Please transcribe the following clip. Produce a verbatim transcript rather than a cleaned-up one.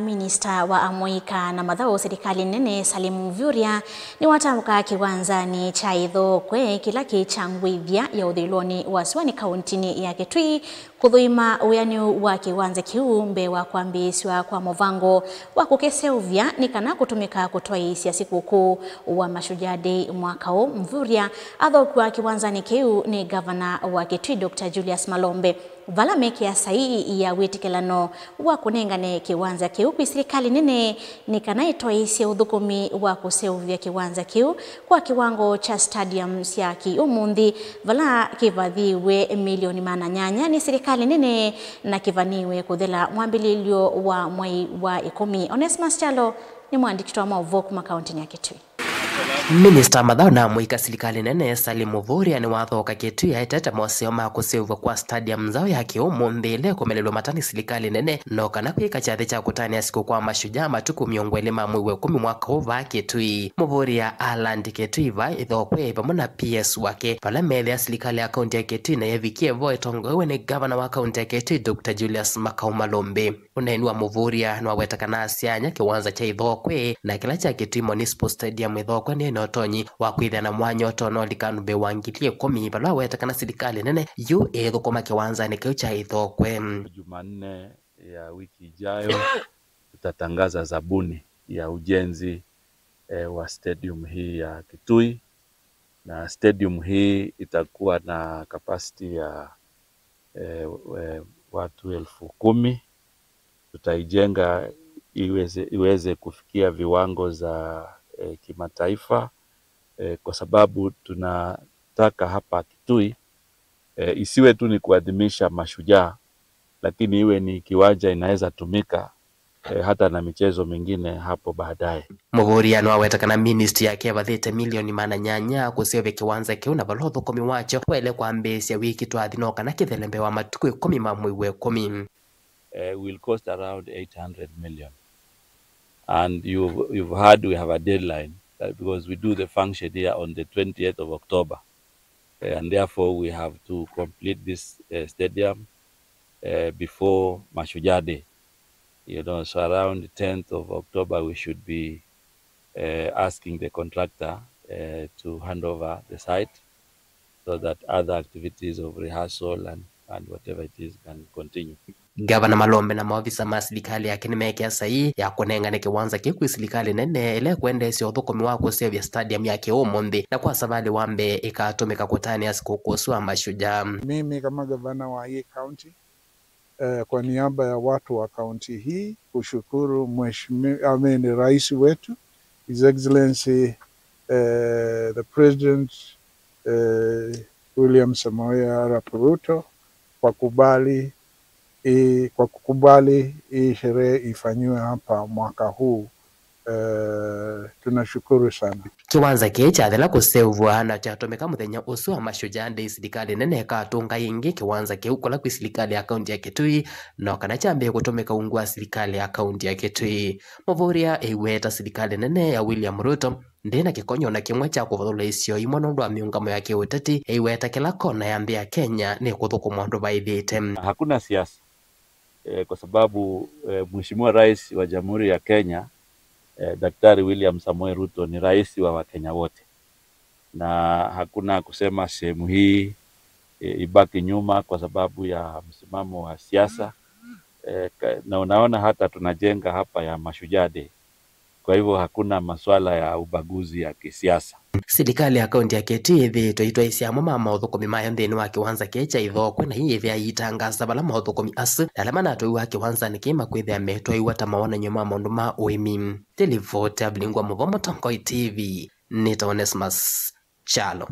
Minista wa amũika na mathaũ silikalĩ nene, Salim Mvurya, nĩwatambũka kĩwanzanĩ kya Ithokwe, kĩla kĩ kya ngũĩthya ya ũthũĩlonĩ wa sũanĩ kaũntĩnĩ ya Kitui, kũthũima wĩanĩu wa kĩwanza kĩu mbee wa kwambĩĩsw'a kwa mũvango wa kũkĩseũvya nĩ kana kũtũmĩka kũtwaĩĩsya sikũkũ wa Mashujaa Day mwaka ũũ. Mvurya athokw'a kĩwanzanĩ kĩu nĩ ngavana wa Kitui, Doctor Julius Malombe, vala mekĩa saii ya wĩtĩkĩlano wa kũnengane kĩwanza kĩu kwĩ silikalĩ nene nĩ kana ĩtwaĩĩsye ũthũkũmi wa kũseũvya kĩwanza kĩu kwa kĩwango kya stadium sya kĩ-ũmũnthĩ, vala kĩvathiwe milioni maana nyanya nĩ silikalĩ nene na kĩvaniwe kũthela mwambĩlĩlyo wa mwei wa ĩkũmi. Onesmus Kyalo nĩ mũandĩki witũ wa maũvoo kuma kaũntĩnĩ ya Kitui. Minista wa mathaũ na amũika silikalĩ nene, Salim Mvurya, nĩwathoka Kitui aetete moseo ma kũseũvw'a kwa stadium nzaũ ya kĩ-ũmũnthĩ ĩla ĩkũmelelw'a mata nĩ silikalĩ nene, no kana kwĩka kyathĩ kya kũtanĩa sikũkũ wa Mashujaa matukũ mĩongo ĩlĩ ma mwei wa ĩkũmi mwaka ũũ vaa Kitui. Mvurya alandĩ Kitui vaa Ithokwe vamwe na P S wake, vala meethĩa silikalĩ ya kaũntĩ ya Kitui na yĩvikie vo ĩtongoew'e nĩ ngavana wa kaũntĩ ya Kitui, Doctor Julius Makau Malombe. Ũneeni wa Mvurya nĩwaweta kana asyanya kĩwanza kya Ithokwe na kĩla kya Kitui Municipal Stadium Ithokwe nĩ na ũtonyi wa kwĩthĩa na mwanya ũtonolika andũ mbee wa ngili ĩkũmi, vala waweta kana silikalĩ nene yu ĩthũkũma kĩwanzanĩ kĩu kya Ithokwe. Jumanne ya wiki ijayo tutatangaza zabuni ya ujenzi, eh, wa stadium hii ya Kitui, na stadium hii itakuwa na capacity ya eh, eh, watu elfu kumi. Tutaijenga iweze, iweze kufikia viwango za, eh, kimataifa, eh, kwa sababu tunataka hapa Kitui, eh, isiwe tu ni kuadhimisha mashujaa, lakini iwe ni kiwanja inaweza tumika eh, hata na michezo mingine hapo baadaye. Mvurya nĩwaweta kana ministry yake ĩvathĩte milioni maana nyanya kũseũvya kĩwanza kĩu, na vala ũthũkũmi wakyo waĩle kwambĩĩsya wiki twathi no kana kĩthele mbee wa matukũ ĩkũmi ma mwei wa ĩkũmi. Eh, will cost around eight hundred million. And you've, you've heard we have a deadline, uh, because we do the function here on the twentieth of October. Eh, and therefore we have to complete this, eh, stadium, eh, before Mashujaa Day. You know, so around tenth of October we should be, eh, asking the contractor, eh, to hand over the site so that other activities of rehearsal and, and whatever it is can continue. Ngavana Malombe na maovisa ma silikalĩ yake nĩmekĩa saii ya kũnengane kĩwanza kĩu kwĩ silikalĩ nene ĩla ĩkwendeesya ũthũkũmi wa kũseũvya stadium ya kĩ-ũmũnthĩ, na kwa savalĩ wa mbee ĩkatũmĩka kũtanĩa sikũkũ ũsu wa Mashujaa. Mimi kama gavana wa hii county, eh, kwa niaba ya watu wa kaunti hii kushukuru mheshimiwa, I mean, rais wetu, His Excellency, eh, the President, eh, William Samoei Arap Ruto kwa kubali, eh, kwa kukubali hii sherehe ifanyiwe hapa mwaka huu. Eh, tunashukuru sana. Kĩwanza kĩĩ kyathela kũseũvw'a na kyatũmĩka mũthenya ũsu wa Mashujaa Day, silikalĩ nene ĩkatũnga ĩngĩ kĩwanza kĩu kũla kwĩ silikalĩ ya kaunti ya Kitui, no kana kyambĩĩe kũtũmĩka ungu wa silikalĩ ya kaunti ya Kitui. Mvurya ĩiweta silikalĩ nene ya William Ruto ndĩ na kĩkonyo na kĩmwe kya kũvathũla isio imwe nũndũ wa mĩũngamo ya kĩũteti, ĩiweta kĩla kona ya nthĩ ya Kenya nĩkũthũkũmwa ũndũ vaĩlĩte. Hakuna siasa, eh, kwa sababu, eh, Mheshimiwa Rais wa Jamhuri ya Kenya, eh, Daktari William Samoei Ruto ni rais wa Wakenya wote. Na hakuna kusema sehemu hii, eh, ibaki nyuma kwa sababu ya msimamo wa siasa. Eh, ka-, na unaona hata tunajenga hapa ya Mashujaa Day. Kwa hivyo hakuna masuala ya ubaguzi ya kisiasa. Silikalĩ ya kaunti ya Kitui ĩthĩĩtwe ĩitwaĩĩsya amwe ma maũthũkũmi mayo nthĩnĩ wa kĩwanza kĩĩ kya Ithokwe, na ĩyĩthĩa ĩitangaasa vala maũthũkũmi asu na ala manatwaiwa kĩwanzanĩ kĩĩ makwĩthĩa metwaiwa ta mawonany'o ma maũndũ ma ũĩmi. Nĩ livoti ya Vilingwa Mũvoo, Mũtongoi T V, nĩtawa Onesmus Kyalo.